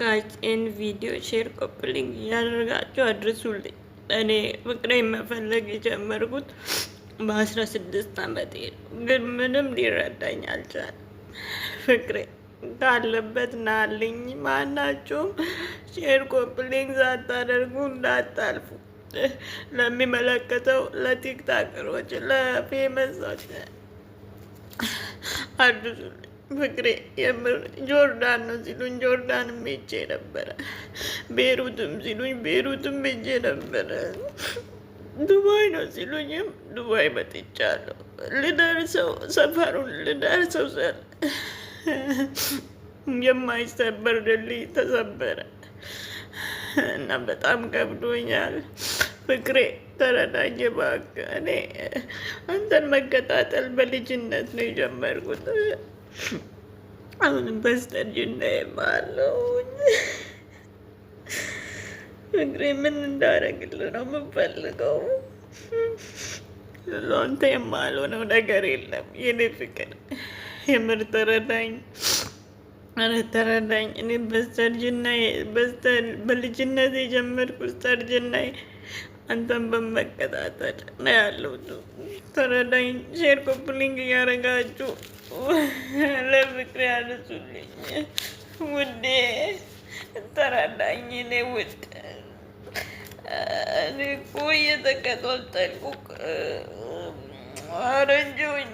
Guys፣ ይህን ቪዲዮ share፣ copy link እያደረጋችሁ አድርሱልኝ። እኔ ፍቅሬን መፈለግ የጀመርኩት በ16 አመቴ ነው፣ ግን ምንም ሊረዳኝ አልቻለም። ፍቅሬ ካለበት ናልኝ። ማናቸውም share copy link ሳታደርጉ እንዳታልፉ። ለሚመለከተው ለቲክታከሮች፣ ለ famous ኦች አድርሱልኝ። ፍቅሬ የምር ጆርዳን ነው ሲሉኝ ጆርዳንም ሄጄ ነበረ። ቤሩትም ሲሉኝ ቤሩትም ሄጄ ነበረ። ዱባይ ነው ሲሉኝም ዱባይ መጥቻለሁ። ልደርሰው ሰፈሩን ልደርሰው ስል የማይሰበር ድልድይ ተሰበረ እና በጣም ከብዶኛል። ፍቅሬ ተረዳኝ እባክህ። እኔ አንተን መከታተል በልጅነት ነው የጀመርኩት። አሁንም በስተርጅና የማለውኝ ፍቅሬ ምን እንዳደረግልህ ነው የምፈልገው? ለአንተ የማልሆነው ነገር የለም የኔ ፍቅር። የምር ተረዳኝ፣ ኧረ ተረዳኝ። እኔ በስተርጅና በልጅነት የጀመርኩት ስተርጅና አንተን በመከታተል ነው ያለሁት። ተረዳኝ። Share copy link እያደረጋችሁ ለፍቅሬ ያድርሱልኝ ውዴ፣ ተረዳኝ። እኔ ውድ እኔ እኮ እየተቀጣጠልኩ አረጀሁኝ።